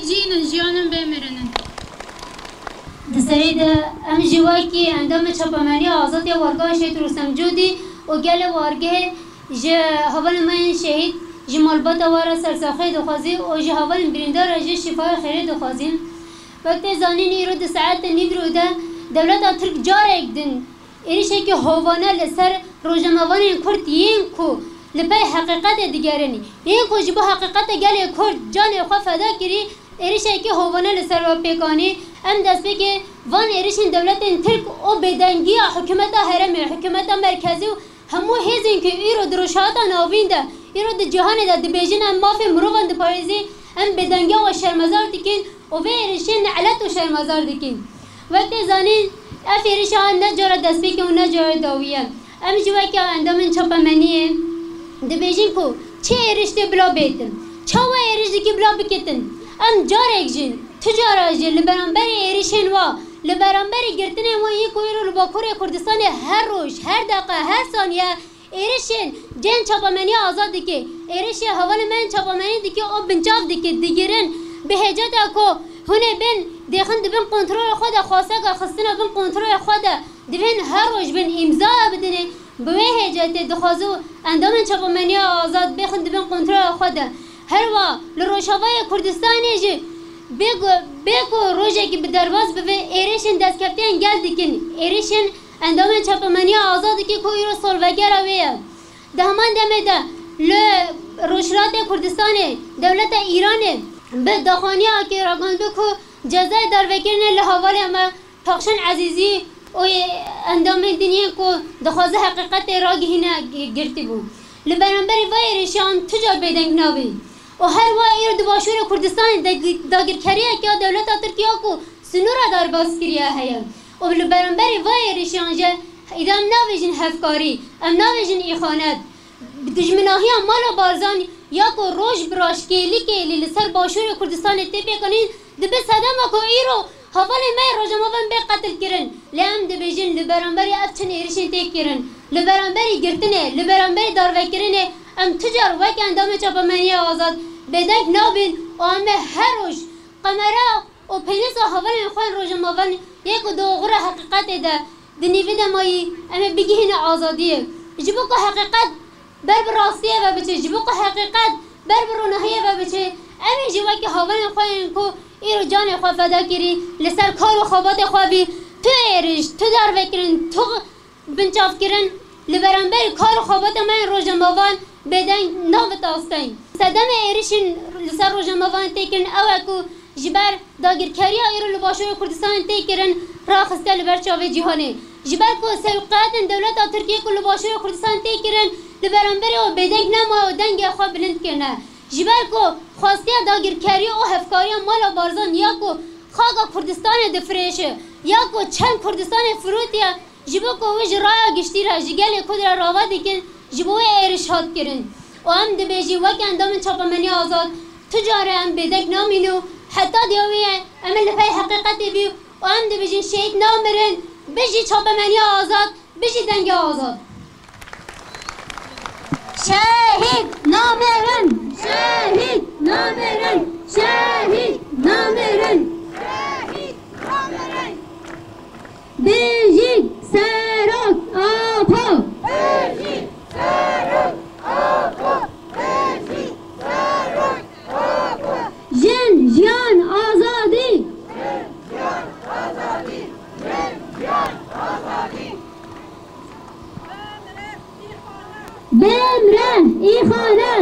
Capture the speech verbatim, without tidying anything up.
Cînin jiyanin bê mirinin. Di serê de em jî wekî endamê çapemeniya azad ya Wargeha Şehîd Rûstem Cûdî û gelê Wargehê ji hevalên me yên şehîd, ji malbata wan re sersaxiyê dixwazî û ji hevalên birîndar re jî şîfaya xêrê dixwazîn. Wek tê zanîn, îro di saetê nîvro de dewleta Tirk carek din êrişekî hovane li ser rojnamevanên Kurd yên ku li pey heqîqetê digerin, yên ku ji bo heqîqeta gelê Kurd canê xwe feda kirî, êrişekî hovane li ser we pêk anî. Em destpêkê van êrişên dewletên Tirk û bêdengiya hikûmeta herêmê, hikûmeta merkezî û hemû hêzên ku îro di Rojhilata Navîn de, îro di cîhanê de dibêjin em mafê mirovan diparêzî, em bêdengiya we şermezar dikin û vê êrişên nelet û şermezar dikin. Wek tê zanîn, ev êrişa ne cara destpêkê û ne cara dawî ye. Em jî weke endamên çapemeniyê dibêjin ku çi êriş tê bila bêtin, çawa êriş dikî bila bikitin. Em carek jî, tu cara jî li beramberî êrişên wa, li beramberî girtinên wan yên ku îro li Bakurê Kurdistanê her roj, her deqe, her saniye êrişên cihên çapemeniya azad dike, êrişê hevalên me yên çapemenî dike û binçav dike, digirin. Bi hêceta ku hûn ê bên dêxin di bin kontrola xwe de, xwesteka xistina bin kontrola xwe de, divên her roj bên îmzaya bidinê. Bi wê hêcetê dixwaze endamên çapemeniya azad bêxin di bin kontrola xwe de. Herwa li Rojavayê Kurdistanê jî bê ku, bê ku rojekî bi derbas bibe, êrişên destkeftiyên gel dikin, êrişên endamên çapemeniya azad dike ku îro salvegera wê ye. Di heman demê de li Rojhilatê Kurdistanê dewleta Îranê bi daxuyaniyekê ragihandibû ku cezayê darvekirinê li hevalê me Paxşan Ezîzî û endamên din yên ku dixwaze heqîqetê ragihîne gi-, girtibû. Li beramberî vê êrişan tu car bêdeng nabî. Û her wa îro di Başûrê Kurdistanê de gi-, dagirkeriyeke ya dewleta Tirk ya ku sinûra derbas kiriye heye. Û li beramberî vê êrişan jî îdam nabêjin hevkarî, em nabêjin îxanet. Dijminahiya mala Barzanî ya ku roj bi roj kêlî kêlî li ser Başûrê Kurdistanê tê pêkanîn, dibe sedema ku îro hevalên me yê rojnamevan bê qetilkirin. Lê em dibêjin li beramberî ev çend êrişên tê kirin, li beramberî girtinê, li beramberî darvekirinê em tu car wek endamê çapemeniya azad bêdeng nabin û em ê her roj qemera û pênûsa hevalên xwe yên rojnamevan yê ku di oxira heqîqetê de di nîvî de mayî, em ê bigihîne azadiyê. Ji bo ku heqîqet ber bi rastiyê ve biçe, ji bo ku heqîqet ber bi ronahiyê ve biçe, em ê jî wekî hevalên xwe yên ku îro canê xwe feda kirî, li ser kar û xebatê xwe bî, tu êrîş, tu darvekirin, tu binçavkirin li beramberî kar û xebata me yên rojnamevan bêdeng navit asteng. Sedemê êrişên li ser rojnamevan tê kirin ew e ku ji ber dagirkeriya îro li Başûrê Kurdistanê tê kirin raxiste li ber çavê cîhanê. Ji ber ku sewqiyatên dewleta Tirkiyê ku li Başûrê Kurdistanê tê kirin li beramberî wan bêdeng nemaye û dengê xwe bilind kirine. Ji ber ku xwestiya dagirkeriyê û hevkariya mala Barzanî ya ku xaka Kurdistanê difirêşe, ya ku çem Kurdistanê firotiye, ji bo ku wê ji raya giştî re, ji gelê Kurd re rava dikin, ji bo wê êriş hat kirin. Û em dibêjin wek endamên çapemeniya azad, tu carê em bêdeng namîn û heta diya wê ye, em ê li pey heqîqetê bî û em dibêjin şehîd namirin, bijî çapemeniya azad, bijî dengê azad. Şehîd namirin! Şehîd namirin! Şehîd namirin! Şehîd namirin! Bijî Serok Apo! Bijî Serok Apo! Bijî Serok Apo! Jin, jiyan, azadî! Jin, jiyan, azadî! Jin, jiyan, azadî! Bimre îxane!